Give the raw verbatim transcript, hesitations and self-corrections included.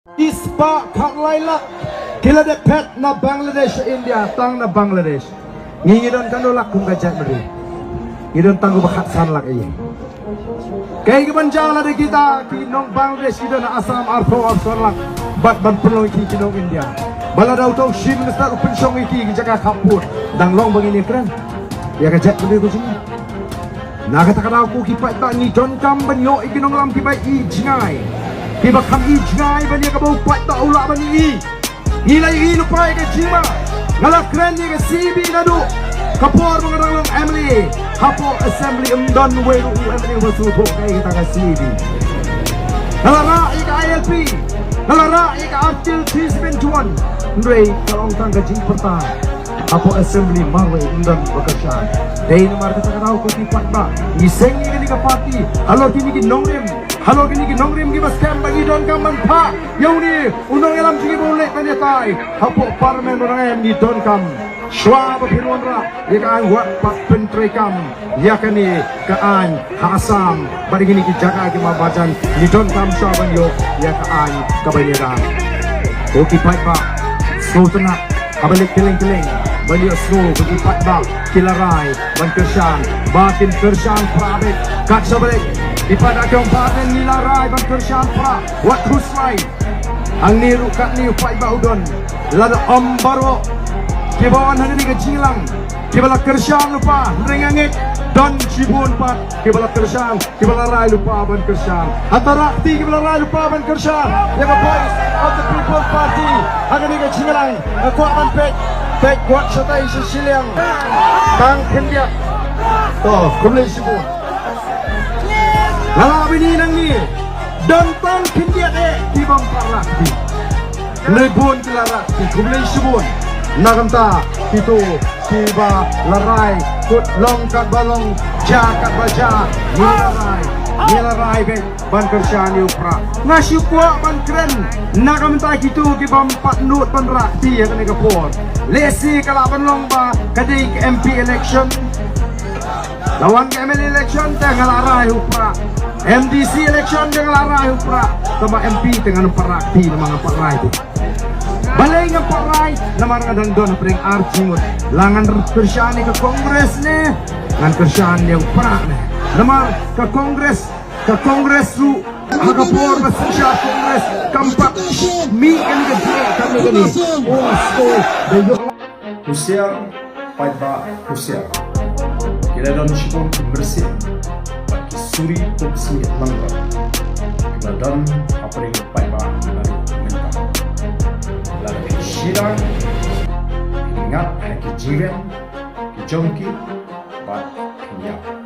Ki spah khatlai lak ki la dep phet na Bangladesh sha India, tang na Bangladesh. Ngi ngi don katno lak kum ka jaitbynriew? Ngi don tang kumba khatsan lak ïa. Kaei kaban jia lada kita ki nong Bangladesh ki don ha Assam arphew arphew san lak bad ban pynlong ïa ki ki nong India. Ba lada uto u Chief Minister u pynshong ïa ki ki jaka khappud, dang long ba ngin ïakren ïa ka jaitbynriew ka jong ngi. Na kata ka daw ko ki paidbah, ngi donkam ban ïoh ïa ki nongïalam kiba i jngai, kiba kham i jngai ban ïa kaba u paidbah u lah ban i. Ngi la ïohi lypa ïa ka jingma. Nga la kren ïa ka C B naduh ka por ba nga dang long M L A. Hapoh Assembly ym don uwei ruh u M L A uba sngewthuh kaei kata ka C B. Nga la rah ïa ka I L P, nga la rah ïa ka Article three seven one. Hynrei ka long tang ka jingpyrta. Hapoh Assembly marwei ym don ba kyrshan. Dei namar kata ka daw ko ki paidbah, ngi seng ïa kane ka party halor kine ki nongrim, halor kine ki nongrim kiba skhem ba ngi donkam ban phah ïa une u nongïalam jong ngi ba u leit ban ïatai hapoh Parliament ba dang em. Ngi donkam shuwa ba phin wanrah ïa ka aiñ, wat pat pyntreikam ïa kane ka aiñ ha Assam bad ïa kine ki jaka kiba marjan. Ngi donkam shuwa ban ïoh ïa ka aiñ kaban ïada. Ko ki paidbah, sngewtynnat, haba leit kylleng kylleng ban ïohsngew ba ki paidbah ki la rai ban kyrshan, ba kin kyrshan phra beit. Kat shaba leit ki paidbah ki ong ba ngi la rai ban kyrshan phra. Wat khuslai. Hangne ruh katne u paidbah u don. Lada ym baroh kiba wan ha kane ka jingïalang kiba la kyrshan lypa, hynrei nga ngeit don shibun pat kiba la kyrshan, kiba la rai lypa ban kyrshan. Hata rah kti kiba la rai lypa ban kyrshan ïa ka Voice of the People Party ha kane ka jingïalang. Nga kwah ban peit, peit kwah shatai sha shiliang. Tang khyndiat. To, khublei shibun. Nga la bini nangne. Don tang khyndiat eh ki bym pat rah kti. Hynrei bun ki la rah kti, khublei shibun. Na ka bynta kito kiba la rai, kut long katba long, jia katba jia, ngi la rai, ngi la rai beit ban kyrshan ïa u Prah. Nga shu kwah ban kren na ka bynta kito ki bym pat nud ban rah kti ha kane ka por. Lehse ka lah ban long ba ka dei ka M P election. La wan ka M L A election te nga la rai u Prah. M D C election te nga la rai u Prah. Tangba M P te ngan ym pat rah kti namar nga pat rai te. Balei nga pat rai? Namar nga dang don hapdeng ar jingmut. La ngan kyrshan ïa ka Congress ne ngan kyrshan ïa u Prah ne? Namar ka Congress, ka Congress ruh ha ka por ba synshar Congress kam pat mih kane ka jingeh katne kane. Oh, so da ïoh. Husiar, paidbah husiar. Ki la don shibun ki myrsiem bad ki suri kum sngi langbrot ki la don hapdeng paidbah naduh mynta. Lada ki shida, ki ngat ha ki jingïap ki jong ki bad ki ïap.